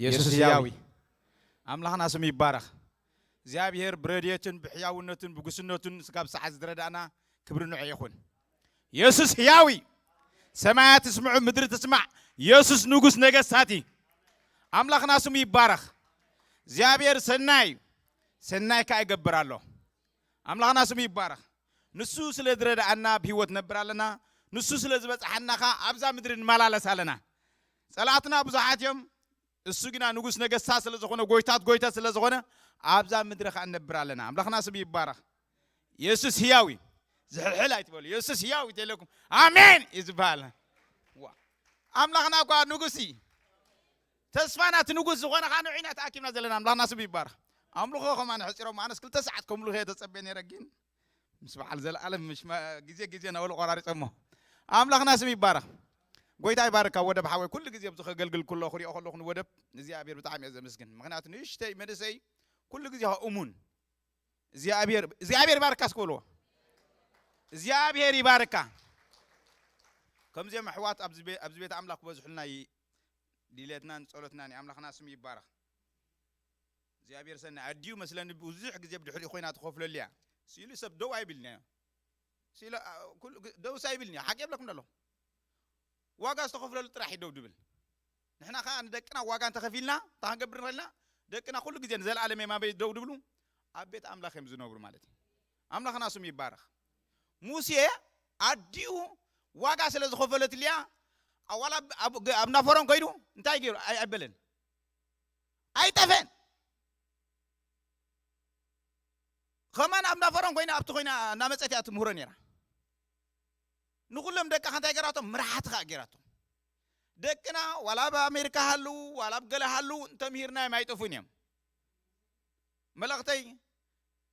የሱስ ህያዊ። ኣምላኽና ስሙ ይባረኽ። እግዚኣብሔር ብረድኤቱን ብሕያውነቱን ብጉስነቱን ስጋብ ሰዓት ዝረዳእና ክብሪ ንዑ ይኹን። የሱስ ህያዊ። ሰማያት ትስምዑ፣ ምድሪ ትስማዕ። የሱስ ንጉስ ነገስታት እዩ። ኣምላኽና ስሙ ይባረኽ። እግዚኣብሔር ሰናይ እዩ። ሰናይ ከኣ ይገብር ኣሎ። ኣምላኽና ስሙ ይባረኽ። ንሱ ስለ ዝረዳኣና ብህይወት ነብር ኣለና። ንሱ ስለ ዝበጽሓና ኸኣ ኣብዛ ምድሪ ንመላለስ ኣለና። ጸላእትና ብዙሓት እዮም። እሱ ግና ንጉስ ነገስታት ስለ ዝኾነ፣ ጎይታት ጎይታ ስለ ዝኾነ፣ ኣብዛ ምድሪ ኸኣ ንነብር ኣለና። ኣምላኽና ስሙ ይባረኽ። የሱስ ህያው እዩ። ዝሕልሕል ኣይትበሉ። የሱስ ህያው እዩ ተለኩም። ኣሜን እዩ ዝበሃል። ዋ። ኣምላኽና እኳ ንጉስ እዩ። ተስፋና እቲ ንጉስ ዝኾነ ኸኣ ንዑ ኢና ተኣኪብና ዘለና። ኣምላኽና ስሙ ይባረኽ። ኣምልኾ ከማን ሕጺሮም፣ ኣነስ ክልተ ሰዓት ከምልኾ እየ ተጸብየ ነይረ፣ ግን ምስ በዓል ዘለኣለም ምሽ መ-፣ ግዜ ግዜ ናበሉ ቆራሪጾሞ። ኣምላኽና ስሙ ይባረኽ። ጎይታ ይባርካ ወደብ ሓወይ። ኩሉ ግዜ ኣብዚ ከገልግል ከሎ ክሪኦ ከለኹ ንወደብ እግዚኣብሔር ብጣዕሚ እየ ዘመስግን። ምኽንያቱ ንእሽተይ መንእሰይ ኩሉ ግዜ እሙን። እግዚኣብሔር፣ እግዚኣብሔር ይባርካ እስኪ በልዎ። እግዚኣብሔር ይባርካ። ከምዚኦም ኣሕዋት ኣብዚ ቤ-፣ ኣብዚ ቤት ኣምላኽ ክበዝሑልና ይ-፣ ድሌትናን ጸሎትናን እዩ። ኣምላኽና ስሙ ይባረኽ። እግዚኣብሔር ሰናይ ኣድዩ መስለኒ ብዙሕ ግዜ ብድሕሪኡ ኮይና ትኸፍለሉ እያ። ሲሉ ሰብ ደው ኣይብልንዮ። ሲሉ፣ ኣ፣ ኩሉ ግ-፣ ደውስ ኣይብልንዮ። ሓቂ የብለኩም ደሎ። ዋጋ ዝተኸፍለሉ ጥራሕ እዩ ደው ድብል። ንሕና ኸኣ ንደቅና ዋጋ እንተኸፊልና፣ እንታይ ክንገብር ንኽእልና? ደቅና ኩሉ ግዜ ንዘለኣለም እዮም ኣበይ ደው ድብሉ? ኣብ ቤት ኣምላኽ እዮም ዝነብሩ ማለት እዩ። ኣምላኽና ስሙ ይባረኽ። ሙሴ ኣዲኡ ዋጋ ስለ ዝኸፈለትልያ፣ ኣዋላ ኣብ፣ ኣብ፣ ኣብ ናፈሮን ከይዱ እንታይ ገይሩ? ኣይ-፣ ኣይበለን። ኣይጠፈን። ከማን ኣብ ናፈሮን ኮይና ኣብቲ ኮይና እናመጸት እያ ትምህሮ ነይራ። ንኹሎም ደቃ እንታይ ገራቶም? ምራሓት ኸኣ ገራቶም። ደቅና ዋላ ኣብ ኣሜሪካ ሃልዉ፣ ዋላ ኣብ ገለ ሃልዉ፣ እንተምሂርናዮም ኣይጠፉን እዮም። መልእኽተይ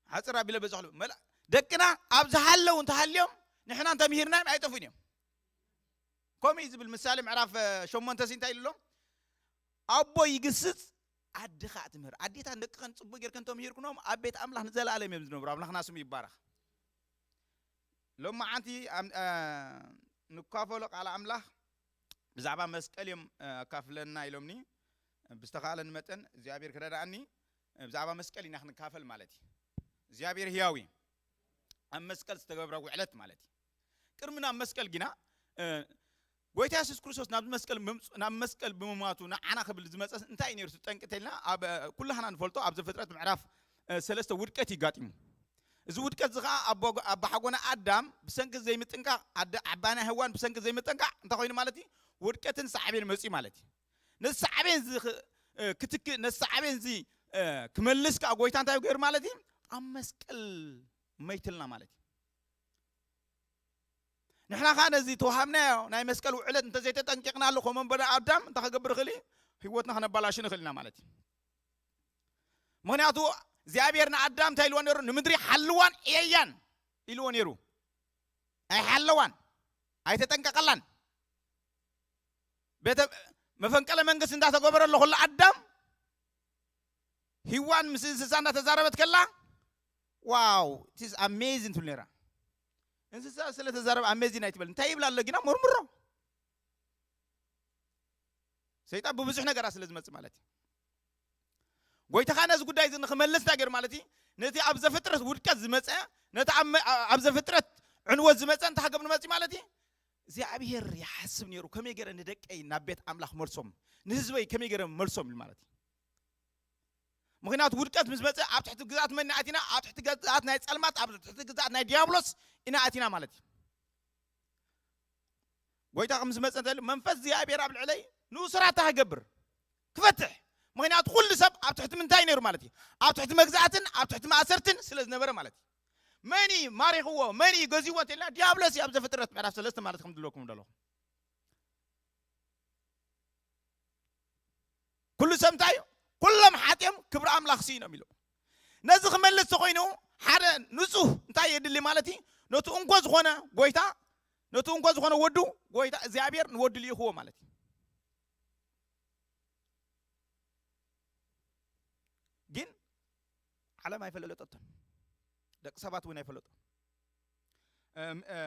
ሓጽር ኣቢለ በዛሕሉ። መል-፣ ደቅና ኣብ ዝሃለዉ እንተሃልዮም፣ ንሕና እንተምሂርናዮም ኣይጠፉን እዮም። ከምኡ እዩ ዝብል ምሳሌ ምዕራፍ፣ እ፣ ሸሞንተ ሲ እንታይ ኢሉ ኣሎ? ኣቦ ይግስጽ፣ ኣደ ኸኣ ትምህር። ኣዴታን ደቅኸን ጽቡቕ ጌርክን እንተምሂርክኖም፣ ኣብ ቤት ኣምላኽ ንዘለኣለም እዮም ዝነብሩ። ኣምላኽና ስሙ ይባረኽ። ሎማዓንቲ ኣም-፣ እ፣ ንካፈሎ ቃል ኣምላኽ ብዛዕባ መስቀል እዮም፣ እ፣ ኣካፍለና ኢሎምኒ። ብዝተኻእለኒ መጠን እግዚኣብሔር ክረድኣኒ፣ እ፣ ብዛዕባ መስቀል ኢና ክንካፈል ማለት እዩ። እግዚኣብሔር ህያው እዩ። ኣብ መስቀል ዝተገብረ ውዕለት ማለት እዩ። ቅድሚ ናብ መስቀል ግና፣ እ፣ ጎይታ የሱስ ክርስቶስ ናብ መስቀል ምምጽ-፣ ናብ መስቀል ብምማቱ ንዓና ክብል ዝመጸ እንታይ እዩ ነይሩ? እቲ ጠንቂ እንተኢልና ኣብ፣ እ፣ ኩላህና ንፈልጦ ኣብ ዘፍጥረት ምዕራፍ፣ እ፣ ሰለስተ ውድቀት እዩ ኣጋጢሙ። እዚ ውድቀት እዚ ኸኣ ኣቦ-፣ ኣባሓጎና ኣዳም ብሰንኪ ዘይምጥንቃቕ፣ ኣደ-፣ ዓባና ሄዋን ብሰንኪ ዘይምጥንቃቕ እንታይ ኮይኑ ማለት እዩ? ውድቀትን ሳዕቤን መጺኡ ማለት እዩ። ነዚ ሳዕቤን እዚ ኽ-፣ እ፣ ክትክ-፣ ነዚ ሳዕቤን እዚ፣ እ፣ ክመልስ ከኣ ጎይታ እንታይ ገይሩ ማለት እዩ? ኣብ መስቀል መይትልና ማለት እዩ። ንሕና ኸኣ ነዚ ተዋሃብናዮ ናይ መስቀል ውዕለት እንተዘይተጠንቂቕናሉ፣ ከም ኣቦና ኣዳም እንታይ ከገብር ይኽእል እዩ? ህይወትና ከነባላሹ ንኽእል ኢና ማለት እዩ። ምኽንያቱ እግዚኣብሔር ንኣዳም እንታይ ኢልዎ ነይሩ? ንምድሪ ሓልዋን ዕየያን ኢልዎ ነይሩ። ኣይሓለዋን፣ ኣይተጠንቀቐላን። ቤተ-፣ መፈንቀለ መንግስቲ እንዳተገበረ ኣሎ ከሎ ኣዳም፣ ሂዋን ምስ እንስሳ እንዳተዛረበት ከላ፣ ዋው፣ it is amazing ትብል ነይራ። እንስሳ ስለ ተዛረበ amazing ኣይትበል። እንታይ ይብላ ኣሎ ግና መርምሮ። ሰይጣን ብብዙሕ ነገራት ስለ ዝመጽእ ማለት እዩ። ጎይታ ኸኣ ነዚ ጉዳይ እዚ ንኽመልስ እንታይ ገይሩ ማለት እዩ? ነቲ ኣብ ዘፍጥረት ውድቀት ዝመጸ፣ ነቲ ኣብ መ-፣ ኣብ ዘፍጥረት ዕንወት ዝመጸ እንታይ ክገብር መጺኡ ማለት እዩ? እግዚኣብሔር ይሓስብ ነይሩ፣ ከመይ ገይረ ንደቀይ ናብ ቤት ኣምላኽ መልሶም፣ ንህዝበይ ከመይ ገይረ መልሶም ኢሉ ማለት እዩ። ምኽንያቱ ውድቀት ምስ መጸ ኣብ ትሕቲ ግዝኣት መን ኢና ኣቲና? ኣብ ትሕቲ ግዝኣት ናይ ጸልማት፣ ኣብ ትሕቲ ግዝኣት ናይ ዲያብሎስ ኢና ኣቲና ማለት እዩ። ጎይታ ከም ዝመጸ እንተ ኢሉ፣ መንፈስ እግዚኣብሔር ኣብ ልዕለይ ንእሱራት እንታይ ክገብር? ክፈትሕ። ምኽንያቱ ኩሉ ሰብ ኣብ ትሕቲ ምንታይ ነይሩ ማለት እዩ? ኣብ ትሕቲ መግዛእትን ኣብ ትሕቲ ማእሰርትን ስለ ዝነበረ ማለት እዩ። መን እዩ ማሪኽዎ? መን እዩ ገዚዎ እንተኢልና፣ ዲያብሎስ እዩ ኣብ ዘፍጥረት ምዕራፍ ሰለስተ ማለት ከም ዝብለኩም ዘለኹ። ኩሉ ሰብ እንታይ እዩ? ኩሎም ሓጢኦም ክብሪ ኣምላኽ ስኢኖም ኢሉ። ነዚ ክመልስ ተኾይኑ ሓደ ንጹህ እንታይ የድሊ ማለት እዩ? ነቲ እንኮ ዝኾነ ጎይታ፣ ነቲ እንኮ ዝኾነ ወዱ፣ ጎይታ እግዚኣብሔር ንወዱ ልኢኽዎ ማለት እዩ። ግን ዓለም ኣይፈለጠቶን። ደቂ ሰባት እውን ኣይፈለጡ። እም፣ እ፣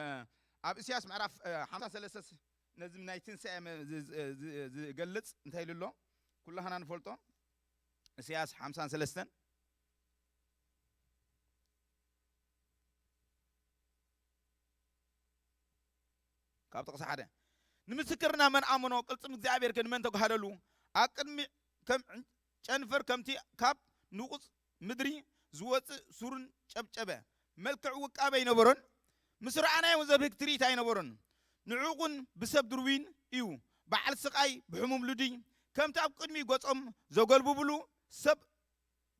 ኣብ ኢሳያስ ምዕራፍ፣ እ፣ ሓምሳ ሰለስተ ስ-፣ ነዚ ናይ ትንሳኤ መ-፣ ዝ-፣ ዝ-፣ ዝ-፣ ዝገልጽ እንታይ ኢሉ ኣሎ? ኩላህና ንፈልጦ። እስያስ ሓምሳን ሰለስተን ካብ ጥቕሲ ሓደ፣ ንምስክርና መን ኣመኖ፣ ቅልጽም እግዚኣብሔር ከ ንመን ተጓሃደሉ? ኣብ ቅድሚ ከም ጨንፈር ከምቲ ካብ ንቑጽ ምድሪ ዝወጽእ ሱርን ጨብጨበ። መልክዕ ውቃበ ኣይነበሮን፣ ምስ ረኣናዮ ዘብህግ ትርኢት ኣይነበሮን። ንዕቑን ብሰብ ድርዊን እዩ፣ በዓል ስቓይ ብሕሙም ልዱይ። ከምቲ ኣብ ቅድሚ ገጾም ዘጎልብብሉ ሰብ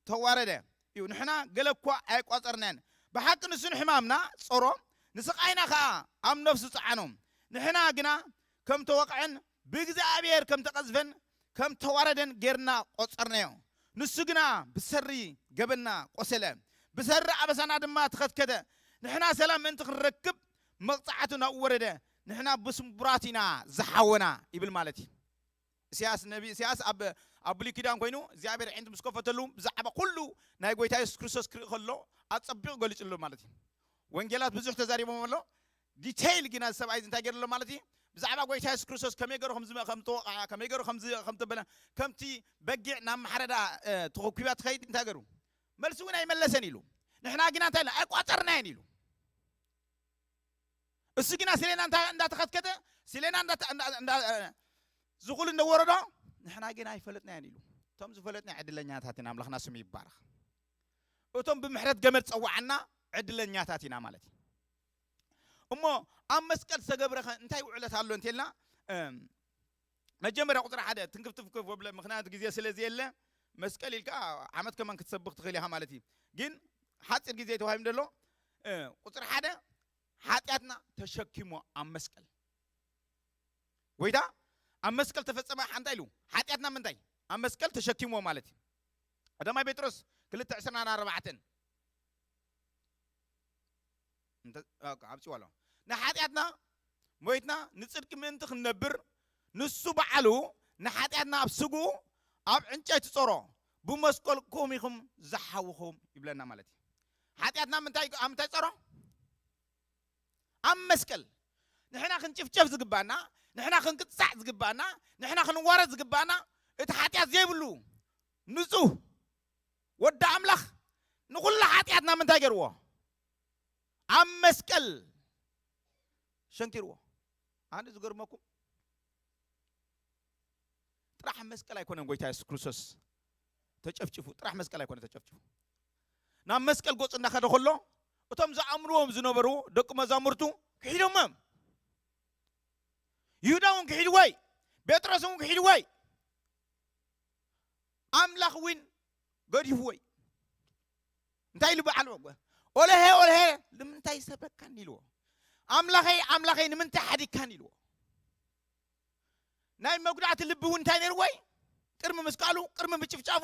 ተዋረደ እዩ። ንሕና ገለ እኳ ኣይቋጸርናን። ብሓቂ ንሱ ንሕማምና ጸሮ፣ ንስቓይና ኸኣ ኣብ ነፍሱ ጸዓኖ። ንሕና ግና ከም ተወቕዐን ብእግዚኣብሔር ከም ተቐዝፈን ከም ተዋረደን ጌርና ቆጸርናዮ። ንሱ ግና ብሰሪ ገበንና ቆሰለ፣ ብሰሪ ኣበሳና ድማ ተኸትከተ። ንሕና ሰላም ምእንቲ ክንረክብ መቕጻዕቱ ናብኡ ወረደ። ንሕና ብስንቡራት ኢና ዝሓወና ይብል ማለት እዩ። ኢሳያስ፣ ነቢ ኢሳያስ ኣብ ኣብ ብሉይ ኪዳን ኮይኑ እግዚኣብሔር ኣዒንቱ ምስ ከፈተሉ ብዛዕባ ኩሉ ናይ ጎይታ የሱስ ክርስቶስ ክርኢ ከሎ ኣጸቢቑ ገሊጹ ኣሎ ማለት እዩ። ወንጌላት ብዙሕ ተዛሪቦም ኣሎ። ዲቴይል ግና እዚ ሰብኣይ እዚ እንታይ ገይሩ ኣሎ ማለት እዩ? ብዛዕባ ጎይታ የሱስ ክርስቶስ ከመይ ገይሩ ከም ዝመ-፣ ከም ዝተወቕዐ፣ ከመይ ገይሩ ከም ዝ-፣ ከም ተበለ፣ ከምቲ በጊዕ ናብ ማሕረዳ፣ እ፣ ተኾኲባ ትኸይድ እንታይ ገይሩ? መልሲ እውን ኣይመለሰን ኢሉ። ንሕና ግና እንታይ ኢልና? ኣይቋጸርናዮን ኢሉ። እሱ ግና ስሌና እንዳ-፣ እንዳተኸትከተ፣ ስሌና እንዳ-፣ እንዳ-፣ እንዳ-፣ እ፣ ዝኹሉ እንደወረዶ፣ ንሕና ግና ኣይፈለጥናዮን ኢሉ። እቶም ዝፈለጥና ዕድለኛታት ኢና፣ ኣምላኽና ስሙ ይባረኽ። እቶም ብምሕረት ገመድ ጸዋዓና ዕድለኛታት ኢና ማለት እዩ። እሞ ኣብ መስቀል ዝተገብረ ኸ እንታይ ውዕለት ኣሎ እንተልና፣ እም፣ መጀመርያ ቁጽሪ ሓደ ትንክፍትፍክፍ ወብለ፣ ምኽንያቱ ግዜ ስለ ዘየለ መስቀል ኢልካ ዓመት ከማን ክትሰብኽ ትኽእል ኢኻ ማለት እዩ። ግን ሓጺር ግዜ ተዋሂቡ ዘሎ፣ እ፣ ቁጽሪ ሓደ ሓጢኣትና ተሸኪሞ ኣብ መስቀል። ጎይታ ኣብ መስቀል ተፈጸመ ሓንታ ኢሉ። ሓጢኣትና ምንታይ? ኣብ መስቀል ተሸኪሞ ማለት እዩ። ቀዳማይ ጴጥሮስ ክልተ ዕስራን ኣርባዕተን። እንተ-፣ ኦኬ፣ ኣብጽዎ ኣሎ። ንሓጢኣትና ሞይትና ንጽድቂ ምእንቲ ክንነብር ንሱ በዓሉ ንሓጢኣትና ኣብ ስግኡ ኣብ ዕንጨይቲ ጾሮ፣ ብመስቀልኩም ኢኹም ዝሓውኹም ይብለና ማለት እዩ። ሓጢኣትና ምንታይ፣ ኣብ ምንታይ ጾሮ? ኣብ መስቀል። ንሕና ክንጭፍጨፍ ዝግባና፣ ንሕና ክንቅጻዕ ዝግባና፣ ንሕና ክንዋረድ ዝግባና፣ እቲ ሓጢኣት ዘይብሉ ንጹህ ወዲ ኣምላኽ ንኹሉ ሓጢኣትና ምንታይ ገይርዎ? ኣብ መስቀል ሸንኪርዎ። ኣነ ዝገርመኩም ጥራሕ መስቀል ኣይኮነን ጎይታ የሱስ ክርስቶስ ተጨፍጭፉ፣ ጥራሕ መስቀል ኣይኮነ ተጨፍጭፉ። ናብ መስቀል ገጹ እናኸደ ከሎ እቶም ዝኣምንዎም ዝነበሩ ደቂ መዛሙርቱ ክሒዶሞም። ይሁዳ እውን ክሒድዎ እዩ። ጴጥሮስ እውን ክሒድዎ እዩ። ኣምላኽ እውን ገዲፍዎ እዩ። እንታይ ኢሉ በዓል መጎ? ኦለሄ ኦለሄ ንምንታይ ሰበካኒ ኢልዎ። ኣምላኸይ ኣምላኸይ ንምንታይ ሓዲግካኒ ኢልዎ። ናይ መጉዳእቲ ልቢ እውን እንታይ ነይርዎ እዩ? ቅድሚ ምስቃሉ፣ ቅድሚ ምጭፍጫፉ፣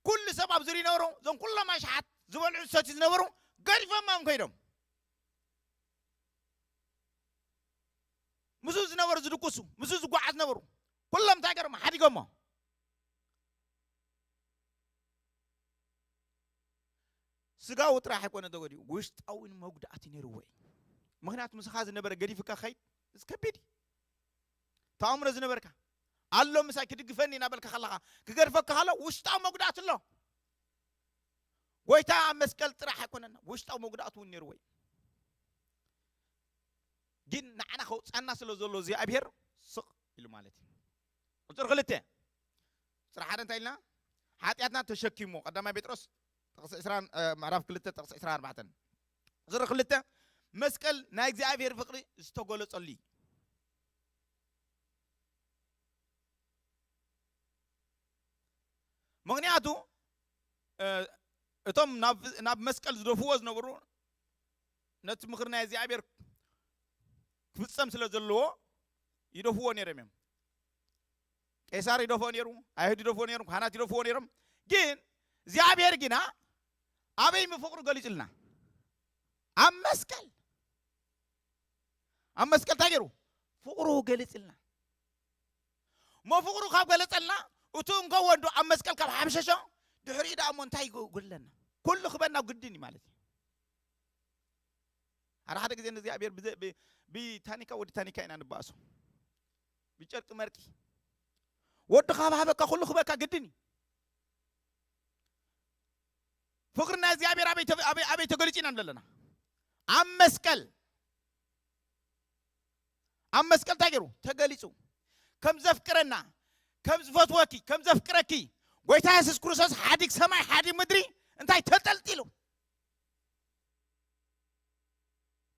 ኩሉ ሰብ ኣብ ዙርያ ነበሩ፣ እዞም ኩሎም ኣሽሓት ዝበልዑ ዝሰትዩ ዝነበሩ ገዲፎሞም ከይዶም። ምስኡ ዝነበሩ ዝድቅሱ፣ ምስኡ ዝጓዓዝ ነበሩ። ኩሎም እንታይ ገይሮም? ሓዲጎሞ። ስጋዊ ጥራሕ ኣይኮነ ተጎዲኡ፣ ውሽጣዊ እውን መጉዳእቲ ነይርዎ እዩ። ምኽንያቱ ምስኻ ዝነበረ ገዲፍካ ክኸይድ እዚ ከቢድ እዩ። ተኣምሮ ዝነበርካ ኣሎ ምሳይ ክድግፈኒ እናበልካ ከለኻ ክገድፈካ ከሎ ውሽጣዊ መጉዳእቲ ኣሎ። ጎይታ ኣብ መስቀል ጥራሕ ኣይኮነን፣ ውሽጣዊ መጉዳእቲ እውን ነይርዎ እዩ። ግን ንዓና ከውፃና ስለ ዘሎ እግዚኣብሔር ስቕ ኢሉ ማለት እዩ። ቁፅሪ ክልተ፣ ቁፅሪ ሓደ እንታይ ኢልና? ሓጢኣትና ተሸኪሞ፣ ቀዳማይ ጴጥሮስ ጥቕሲ ዕስራ፣ እ፣ ምዕራፍ ክልተ ጥቕሲ ዕስራን ኣርባዕተን። ቁፅሪ ክልተ፣ መስቀል ናይ እግዚኣብሔር ፍቕሪ ዝተገለጸሉ እዩ። ምኽንያቱ፣ እ፣ እቶም ናብ፣ ናብ መስቀል ዝደፍዎ ዝነበሩ ነቲ ምኽሪ ናይ እግዚኣብሔር ክፍጸም ስለ ዘለዎ ይደፍዎ ነይሮም እዮም። ቄሳር ይደፍኦ ነይሩ፣ ኣይሁድ ይደፍዎ ነይሮም፣ ካህናት ይደፍዎ ነይሮም። ግን እግዚኣብሔር ግና ኣበይ ምፍቕሩ ገሊጹልና? ኣብ መስቀል። ኣብ መስቀል እንታይ ገይሩ? ፍቕሩ ገሊጽልና። እሞ ፍቕሩ ካብ ገለጸልና፣ እቱ እንኮ ወዱ ኣብ መስቀል ካብ ሓምሸሾ፣ ድሕሪኡ ደኣ እሞ እንታይ ይጎድለና? ኩሉ ክበና ግድን እዩ ማለት እዩ። ሓደ ሓደ ግዜ ንእግዚኣብሔር ብዘ-፣ ብ-፣ ብታኒካ ወዲ ታኒካ ኢና ንባእሶ። ብጨርቂ መርቂ። ወዱ ካብ ሃበካ ኩሉ ክበካ ግድን እዩ። ፍቕሪ ናይ እግዚኣብሔር ኣበይ ተ-፣ ኣበይ፣ ኣበይ ተገሊጹ ኢና ንብል ኣለና? ኣብ መስቀል፣ ኣብ መስቀል እንታይ ገይሩ? ተገሊጹ። ከም ዘፍቅረና፣ ከም ዝፈትወኪ፣ ከም ዘፍቅረኪ፣ ጎይታ የሱስ ክርስቶስ ሓዲግ ሰማይ ሓዲግ ምድሪ እንታይ ተጠልጢሉ።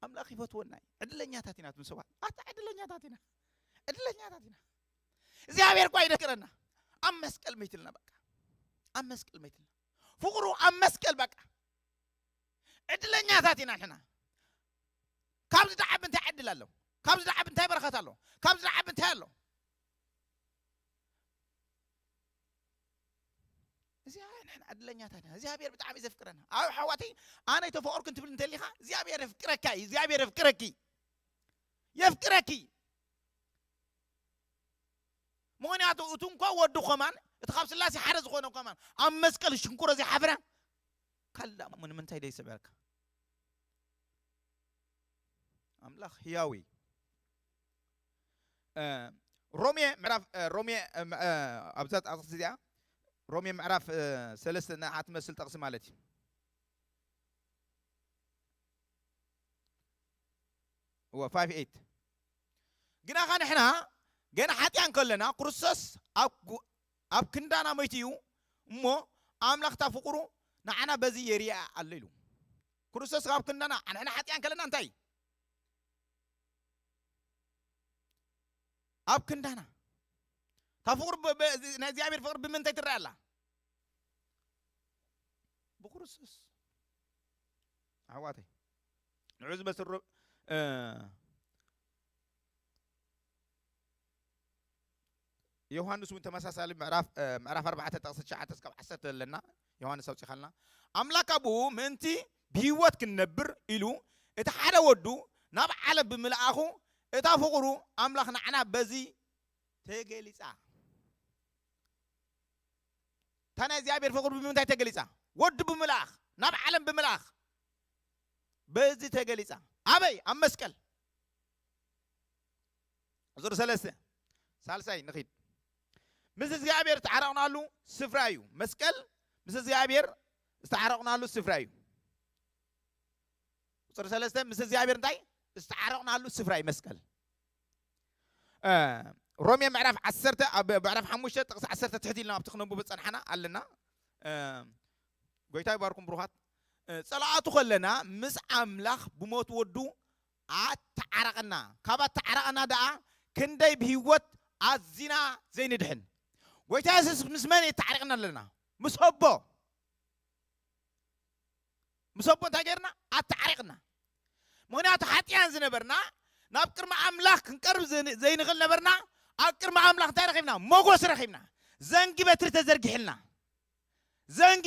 ኣምላኽ ይፈትወና እዩ። ዕድለኛታት ኢና፣ እቶም ሰባት ኣታ ዕድለኛታት ኢና፣ ዕድለኛታት ኢና። እግዚኣብሔር እኳ ይደቅረና። ኣብ መስቀል መይትልና፣ በቃ ኣብ መስቀል መይትልና። ፍቕሩ ኣብ መስቀል፣ በቃ ዕድለኛታት ኢና ንሕና። ካብዚ ደዓቢ እንታይ ዕድል ኣሎ? ካብዚ ደዓቢ እንታይ በረኸት ኣሎ? ካብዚ ደዓቢ እንታይ ኣሎ? እዚ ንሕና ዕድለኛታት ኢና። እግዚኣብሔር ብጣዕሚ እዩ ዘፍቅረና። ኣብ ኣሕዋተይ፣ ኣነ ኣይተፈቐርኩን ትብል እንተሊኻ፣ እግዚኣብሔር የፍቅረካ እዩ። እግዚኣብሔር የፍቅረኪ፣ የፍቅረኪ። ምኽንያቱ እቲ እንኳ ወዱ ከማን፣ እቲ ካብ ስላሴ ሓደ ዝኾነ ከማን ኣብ መስቀል ሽንኩሮ ዘይሓፍረ፣ ካልእ ደኣ እሞ ንምንታይ ደይስዕረካ? ኣምላኽ ህያው እዩ። እ፣ ሮሜ ምዕራፍ፣ እ፣ ሮሜ፣ እ፣ ም-፣ እ፣ ኣብዛ ጥቕሲ እዚኣ፣ ሮሜ ምዕራፍ፣ እ፣ ሰለስተ ንዓ ትመስል ጥቕሲ ማለት እዩ። እወ፣ ፋይቭ ኤይት። ግናኻ ንሕና ገና ሓጢኣን ከለና ክርስቶስ ኣብ ጉ-፣ ኣብ ክንዳና መይቱ እዩ እሞ፣ ኣምላኽ እታ ፍቕሩ ንዓና በዚ የርእያ ኣሎ ኢሉ። ክርስቶስ ኣብ ክንዳና፣ ንሕና ሓጢኣን ከለና እንታይ? ኣብ ክንዳና። እታ ፍቕሩ ብ-፣ ብ-፣ ናይ እግዚኣብሔር ፍቕሪ ብምንታይ ትረኣ ኣላ? ብክርስቶስ። ኣሕዋተይ፣ ንዑ ዝመስል ሮ-፣ እ፣ ዮሃንስ እውን ተመሳሳሊ ምዕራፍ፣ እ፣ ምዕራፍ ኣርባዕተ ጥቕሲ ትሽዓተ እስካብ ዓሰርተ ኣለና። ዮሃንስ ኣውጺኻልና። ኣምላኽ ኣብኡ ምእንቲ ብህይወት ክንነብር ኢሉ እቲ ሓደ ወዱ ናብ ዓለም ብምልኣኹ እታ ፍቕሩ ኣምላኽ ንዓና በዚ ተገሊጻ። እታ ናይ እግዚኣብሔር ፍቕሪ ብምንታይ ተገሊጻ? ወዱ ብምልኣኽ፣ ናብ ዓለም ብምልኣኽ በዚ ተገሊጻ። ኣበይ? ኣብ መስቀል። ቁጽሪ ሰለስተ፣ ሳልሳይ ንኺድ። ምስ እግዚኣብሔር ዝተዓረቕናሉ ስፍራ እዩ። መስቀል ምስ እግዚኣብሔር ዝተዓረቕናሉ ስፍራ እዩ። ቁጽሪ ሰለስተ፣ ምስ እግዚኣብሔር እንታይ? ዝተዓረቕናሉ ስፍራ እዩ መስቀል። እ፣ ሮሜ ምዕራፍ ዓሰርተ፣ ኣብ ምዕራፍ ሓሙሽተ ጥቕሲ ዓሰርተ ትሕት ኢልና ኣብቲ ክነንብቦ ዝጸንሓና ኣለና። እ፣ ጎይታ ይባርኩም ብሩኻት። እ፣ ጸላእቱ ከለና ምስ ኣምላኽ ብሞት ወዱ ኣተዓረቐና። ካብ ኣተዓረቐና ደኣ ክንደይ ብህይወት ኣዚና ዘይንድሕን። ጎይታ የሱስ ምስ መን የተዓሪቕና ኣለና? ምስ ኣቦ። ምስ ኣቦ እንታይ ገይርና? ኣተዓሪቕና። ምኽንያቱ ሓጢኣን ዝነበርና፣ ናብ ቅድሚ ኣምላኽ ክንቀርብ ዘን-፣ ዘይንኽእል ነበርና። ኣብ ቅድሚ ኣምላኽ እንታይ ረኺብና? ሞጎስ ረኺብና። ዘንጊ በትሪ ተዘርጊሕልና። ዘንጊ።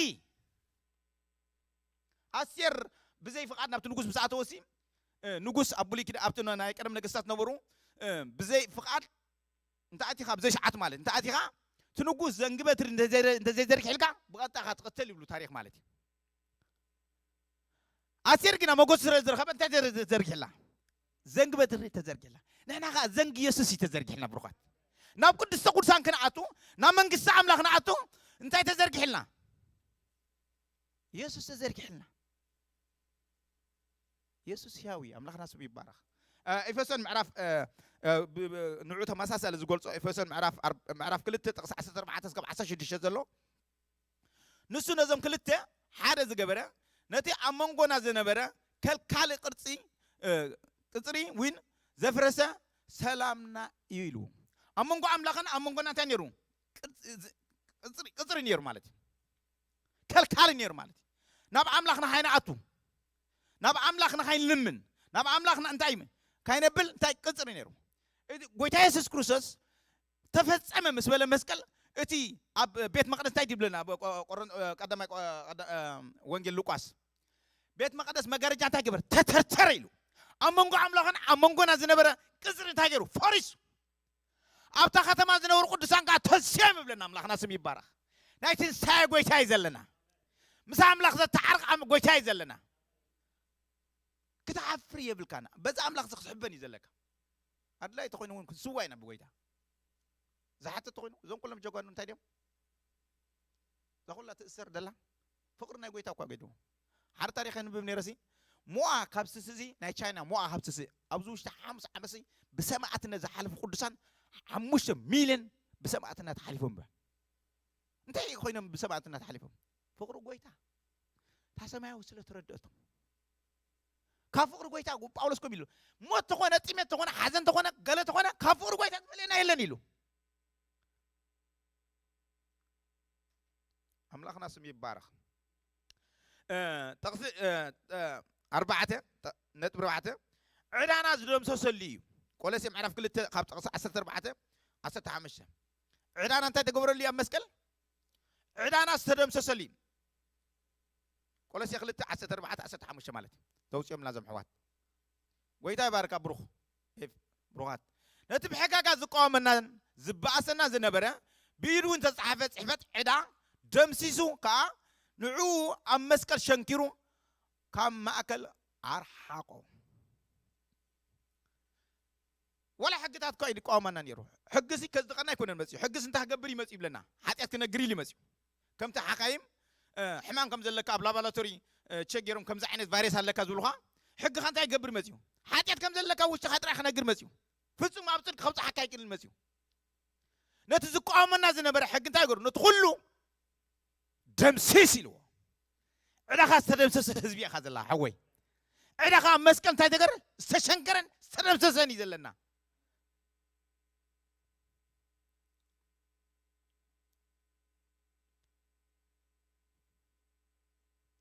ኣስቴር ብዘይ ፍቓድ ናብቲ ንጉስ ምስ ኣተወሲ፣ እ፣ ንጉስ ኣብ ብሉይ ኪዳ-፣ ኣብቲ ና-፣ ናይ ቀደም ነገስታት ነበሩ፣ እ፣ ብዘይ ፍቓድ እንተ ኣቲኻ፣ ብዘይ ሰዓት ማለት፣ እንተ ኣቲኻ፣ እቲ ንጉስ ዘንጊ በትሪ እንተ ዘይረ-፣ እንተ ዘይዘርጊሕልካ፣ ብቐጥታ ኢኻ ትቕተል ይብሉ ታሪኽ ማለት እዩ። ኣስቴር ግና ሞገስ ስለ ዝረኸበ እንታይ ዘር-፣ ዘርጊሕላ? ዘንጊ በትሪ ተዘርጊሕላ። ንሕና ኸኣ ዘንጊ የሱስ እዩ ተዘርጊሕልና ብሩኻት። ናብ ቅድስተ ቅዱሳን ክንኣቱ፣ ናብ መንግስቲ ኣምላኽ ንኣቱ እንታይ ተዘርጊሕልና? የሱስ ተዘርጊሕልና። የሱስ ሕያው እዩ። ኣምላኽና ስሙ ይባረኽ። እ፣ ኤፌሶን ምዕራፍ፣ እ፣ እ፣ ብ-፣ ብ-፣ ንዑ ተመሳሳሊ ዝገልጾ ኤፌሶን ምዕራፍ ኣር-፣ ምዕራፍ ክልተ ጥቕሲ ዓሰርተ ኣርባዕተ እስካብ ዓሰርተ ሽዱሽተ ዘሎ፣ ንሱ ነዞም ክልተ ሓደ ዝገበረ፣ ነቲ ኣብ መንጎና ዝነበረ ከልካሊ ቅርጺ፣ እ፣ ቅጽሪ እውን ዘፍረሰ ሰላምና እዩ ኢሉ። ኣብ መንጎ ኣምላኽን ኣብ መንጎና እንታይ ነይሩ? ቅርጺ፣ ዝ-፣ ቅጽሪ፣ ቅጽሪ ነይሩ ማለት እዩ። ከልካሊ ነይሩ ማለት እዩ። ናብ ኣምላኽና ካይንኣቱ፣ ናብ ኣምላኽና ካይንልምን፣ ናብ ኣምላኽና እንታይ ካይነብል እንታይ ቅጽሪ ነይሩ። እቲ ጎይታ የሱስ ክርስቶስ ተፈጸመ ምስ በለ መስቀል፣ እቲ ኣብ ቤት መቕደስ እንታይ ይብለና? ኣብ ቆ-፣ ቆሮን-፣ ቀዳማይ ቆ-፣ ቀዳ-፣ ወንጌል ሉቃስ፣ ቤት መቕደስ መጋረጃ እንታይ ገበር? ተተርተረ ኢሉ። ኣብ መንጎ ኣምላኽን ኣብ መንጎና ዝነበረ ቅጽሪ እንታይ ገይሩ? ፈሪሱ። ኣብታ ከተማ ዝነበሩ ቅዱሳን ከኣ ተንሲኦም ይብለና ኣምላኽና ስም ይባረኽ። ናይ ትንሳኤ ጎይታ እዩ ዘለና። ምስ ኣምላኽ ዘተዓርቕ ኣም-፣ ጎይታ እዩ ዘለና። ክትሓፍር የብልካን። በዛ ኣምላኽ እዚ ክትሕበን እዩ ዘለካ። ኣድላይ ተኾይኑ እውን ክንስዋ ኢና ብጎይታ። ዝሓተት ተኾይኑ እዞም ኩሎም ጀጋኑ እንታይ ድዮም? እዛ ኩላ ትእሰር ደላ ፍቕሪ ናይ ጎይታ እኳ ገድዎ። ሓደ ታሪኽ የንብብ ነይረሲ፣ ሞኣ ካብ ስስዚ ናይ ቻይና፣ ሞኣ ካብ ስሲ ኣብዚ ውሽጢ ሓሙስ ዓመትሲ ብሰማእትነት ዝሓለፉ ቅዱሳን ሓሙሽተ ሚልዮን ብሰማእትነት ሓሊፎም እባ። እንታይ ኮይኖም ብሰማእትነት ሓሊፎም? ፍቕሪ ጎይታ እታ ሰማያዊ ስለ ተረድአቶም። ካብ ፍቕሪ ጎይታ ጳውሎስ ከም ኢሉ፣ ሞት ተኾነ፣ ጥሜት ተኾነ፣ ሓዘን ተኾነ፣ ገለ ተኾነ፣ ካብ ፍቕሪ ጎይታ ዝፈልየና የለን ኢሉ። ኣምላኽና ስም ይባረኽ። እ፣ ጥቕሲ፣ እ፣ እ፣ ኣርባዕተ፣ ጥ-፣ ነጥቢ ኣርባዕተ፣ ዕዳና ዝደምሰሰሉ እዩ። ቆሎሴ ምዕራፍ ክልተ ካብ ጥቕሲ ዓሰርተ ኣርባዕተ፣ ዓሰርተ ሓሙሽተ። ዕዳና እንታይ ተገብረሉ እዩ ኣብ መስቀል? ዕዳና ዝተደምሰሰሉ እዩ። ቆሎሴ ክልተ ዓሰርተ ኣርባዕተ ዓሰርተ ሓሙሽተ ማለት እዩ። ተውፅኦምና እዞም ኣሕዋት። ጎይታ ይባርካ ብሩኽ ኤፍ-፣ ብሩኻት። ነቲ ብሕጋጋ ዝቃወመናን ዝበኣሰና ዝነበረ ብኢዱ እውን ዝተጻሕፈ ጽሕፈት ዕዳ ደምሲሱ ከኣ ንዕኡ ኣብ መስቀል ሸንኪሩ ካብ ማእከል ኣርሓቖ። ዋላ ሕግታት እኳ እዩ ዝቃወመና ነይሩ። ሕግሲ ከጽድቐና ኣይኮነን መጺኡ። ሕግስ እንታይ ክገብር እዩ መጺኡ ይብለና? ሓጢኣት ክነግር ኢሉ እዩ መጺኡ። ከምቲ ሓካይም፣ እ፣ ሕማም ከም ዘለካ ኣብ ላቦራቶሪ፣ እ፣ ቸክ ገይሮም ከምዚ ዓይነት ቫይረስ ኣለካ ዝብሉኻ፣ ሕግኻ እንታይ ክገብር መጺኡ? ሓጢኣት ከም ዘለካ ውሽጥኻ ጥራይ ክነግር መጺኡ። ፍጹም ኣብ ጽድቂ ከብጽሓካ ኣይክእልን መጺኡ። ነቲ ዝቃወመና ዝነበረ ሕጊ እንታይ ገሩ? ነቲ ኩሉ ደምሲስ ኢልዎ። ዕዳኻ ዝተደምሰሰ ህዝቢ ኢኻ ዘለኻ ሓወይ። ዕዳኻ ኣብ መስቀል እንታይ ተገረ? ዝተሸንከረን ዝተደምሰሰን እዩ ዘለና።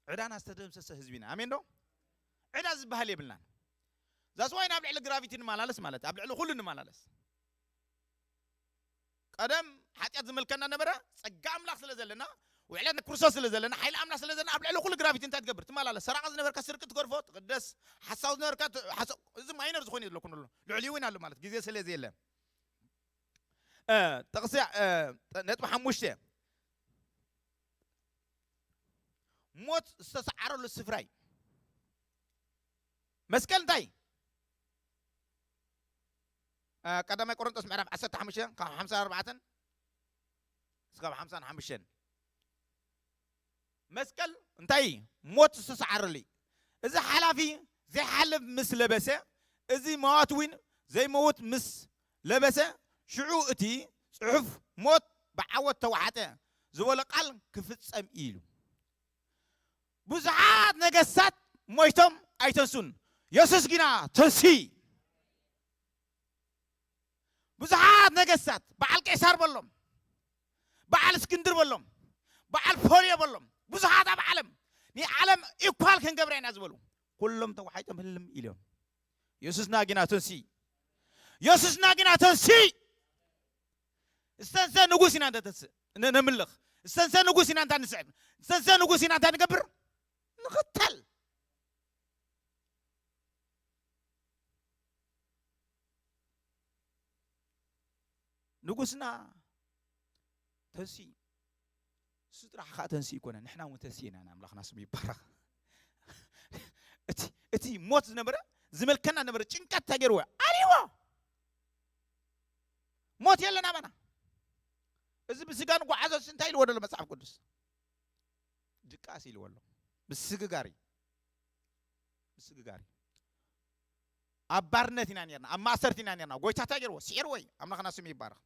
ዕዳና ዝተደምሰሰ ህዝቢ ኢና። ኣሜን ዶ? ዕዳ ዝበሃል የብልናን። ዛስ ዋይ ናብ ልዕሊ ግራቪቲ ንመላለስ ማለት፣ ኣብ ልዕሊ ኩሉ ንመላለስ። ቀደም ሓጢኣት ዝመልከና ነበረ፣ ጸጋ ኣምላኽ ስለ ዘለና፣ ውዕለት ክርስቶስ ስለ ዘለና፣ ሓይሊ ኣምላኽ ስለ ዘለና፣ ኣብ ልዕሊ ኩሉ ግራቪቲ እንታይ ትገብር? ትመላለስ። ሰራቂ ዝነበርካ ስርቂ ትገርፎ፣ ትቕደስ፣ ሓሳዊ ዝነበርካ ት-፣ ሓሳው-፣ እዚ ማይነር ዝኾነ እዩ ዘለኩም ዘሎ። ልዕሊኡ እውን ኣሎ ማለት፣ ግዜ ስለ ዘየለ። እ፣ ጥቕሲ፣ እ፣ ነጥቢ ሓሙሽተ። ሞት ዝተሰዓረሉ ስፍራ እዩ። መስቀል እንታይ? እ፣ ቀዳማይ ቆሮንቶስ ምዕራፍ ዓሰርተ ሓሙሽተ ካብ ሓምሳን ኣርባዕተን እስካብ ሓምሳን ሓሙሽተን። መስቀል እንታይ? ሞት ዝተሰዓረሉ እዩ። እዚ ሓላፊ ዘይሓልፍ ምስ ለበሰ፣ እዚ መዋት እውን ዘይመውት ምስ ለበሰ፣ ሽዑ እቲ ጽሑፍ ሞት ብዓወት ተዋሕጠ ዝበሎ ቃል ክፍጸም እዩ ኢሉ። ብዙሓት ነገስታት ሞይቶም ኣይተንሱን፣ የሱስ ግና ተንሲ። ብዙሓት ነገስታት፣ በዓል ቄሳር በሎም፣ በዓል እስክንድር በሎም፣ በዓል ፖልዮ በሎም፣ ብዙሓት ኣብ ዓለም ንዓለም ኢኳል ክንገብራ ኢና ዝበሉ፣ ኩሎም ተዋሒጦም ህልም ኢሎም። የሱስና ግና ተንሲ። የሱስና ግና ተንሲ። እስተንሰ ንጉስ ኢና እንተተስእ፣ ነ-፣ ነምልኽ። እስተንሰ ንጉስ ኢና እንታ ንስዕብ። እስተንሰ ንጉስ ኢና እንታ ንገብር። ንኽተል። ንጉስና ተንሲ። እሱ ጥራሕ ከዓ ተንሲ ይኮነ፣ ንሕና እውን ተንሲ ኢና። ኣምላኽና ስሙ ይባረኽ። እቲ፣ እቲ ሞት ዝነበረ፣ ዝመልከና ነበረ፣ ጭንቀት ተገይርዎ፣ ኣልዎ። ሞት የለን ኣባና። እዚ ብስጋ ንጓዓዞ እንታይ ኢልዎ ደሎ መጽሓፍ ቅዱስ? ድቃስ ኢልዎ ኣሎ። ምስግጋር እዩ። ምስግጋር እዩ። ኣብ ባርነት ኢና ነርና፣ ኣብ ማእሰርቲ ኢና ነርና። ጎይታ እንታይ ገይርዎ? ስዒርዎ እዩ። ኣምላኽና ስሙ ይባረኽ።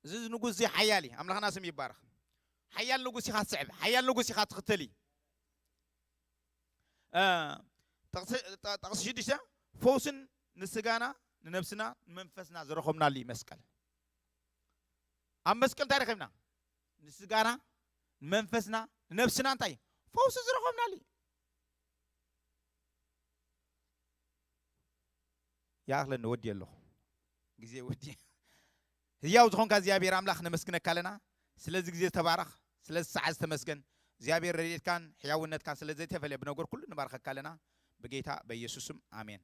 እዚ ንጉስ እዚ ሓያል እዩ። ኣምላኽና ስሙ ይባረኽ። ሓያል ንጉስ ኢኻ ትስዕብ፣ ሓያል ንጉስ ኢኻ ትኽተል እዩ። እ፣ ጥቕሲ፣ ጥ-፣ ጥቕሲ ሽዱሽተ፣ ፈውስን ንስጋና፣ ንነብስና፣ ንመንፈስና ዝረኸብናሉ እዩ መስቀል። ኣብ መስቀል እንታይ ረኺብና? ንስጋና፣ ንመንፈስና፣ ንነብስና እንታይ? ፈውሲ ዝረኸብናሉ እዩ። ይኣኽለኒ፣ ወዲ ኣለኹ። ግዜ ወዲ። ህያው ዝኾንካ እግዚኣብሔር ኣምላኽ ነመስግነካ ኣለና። ስለዚ ግዜ ዝተባረኽ፣ ስለዚ ሰዓት ዝተመስገን። እግዚኣብሔር ረድኤትካን ሕያውነትካን ስለ ዘይተፈልየ ብነገር ኩሉ ንባርኸካ ኣለና። ብጌታ በኢየሱስ ስም ኣሜን።